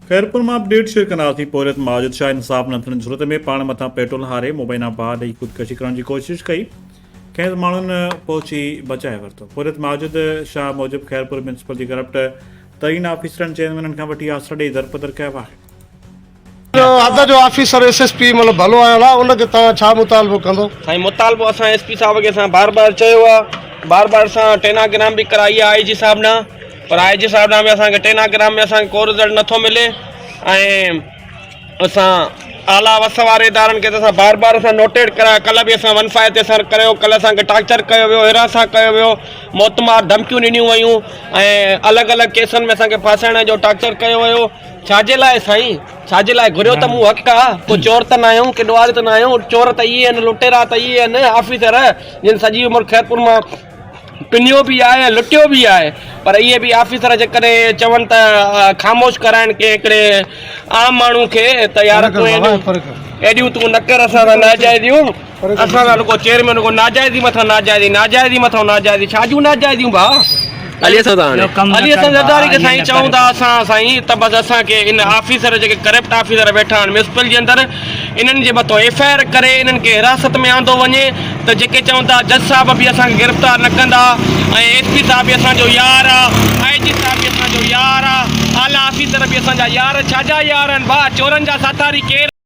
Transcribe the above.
خيرپور مان update share ڪنداسين پورهيت ماجد شاهه انصاف نه ٿيڻ جي صورت ۾ پاڻ مٿان پيٽرول هاري مبينا باهه ڏئي خودڪشي ڪرڻ جي ڪوشش ڪئي کيس ماڻهن پهچي بچائي ورتو پورهيت ماجد شاهه موجب خيرپور ميونسپل جي ڪرپٽ ترين آفيسرن چيئرمينن کان وٺي آسرا ڏئي درپدر ڪيو آهي. حد جو آفيسر ايس ايس پي مطلب ڀلو آيل آ ان کي توهان ڇا مطالبو ڪندو. سائين مطالبو اسان ايس پي صاحب کي اسان بار بار چيو آ بار بار اسان ٽيناگرام به ڪرائي آ آئي جي صاحب ڏانهن پر آئي جي صاحب ڏانهن به اسان کي ٽيناگرام ۾ اسان کي ڪو رزلٽ نٿو ملي ۽ اسان اعليٰ وس واري ادارن کي ته اسان بار بار اسان نوٽيڊ ڪرايو ڪلهه به اسان ون فائيو تي اسان ڪريو ڪلهه اسان کي ٽارچر ڪيو ويو هراسان ڪيو ويو موتمار ڌمڪيون ڏنيون ويون ۽ الڳ الڳ ڪيسن ۾ اسان کي ڦاسائڻ جو ٽارچر ڪيو ويو ڇا جي لاء سائين ڇا جي لاء گهريو ته مون حق آ ڪو چور ته ناهيون ڪي ڏوهاري ته ناهيون چور ته اهي آهن لٽيرا ته اهي آهن آفيسر جن سڄي عمر خيرپور مان پنيو به آهي ۽ لٽيو به آهي پر اهي به آفيسر جيڪڏهن چون ته خاموش ڪرائن ڪنهن هڪڙي عام ماڻهو کي ته يار تون ايڏيون تون نه ڪر اسان سان ناجائزيون اسان سان رڳو چيئرمين رڳو ناجائزي مٿان ناجائزي ناجائزي مٿان ناجائزي ڇا جون ناجائزيون ڀاء علي حسن علي حسن زرداري کي سائين چئون ٿا اسان سائين ته بس اسان کي ان آفيسر جيڪي ڪرپٽ آفيسر ويٺا آهن ميونسپل جي اندر انهن جي مٿو ايف I R ڪري انهن کي حراست ۾ آندو وڃي ته جيڪي چون ٿا جج صاحب به اسان کي گرفتار نه ڪندا ۽ ايس پي صاحب به اسان جو يار آ آء جي صاحب به اسان جو يار آ اعليٰ آفيسر به اسان جا يار ڇا جا يار آهن ڀاء چورن جا ساٿاري ڪير.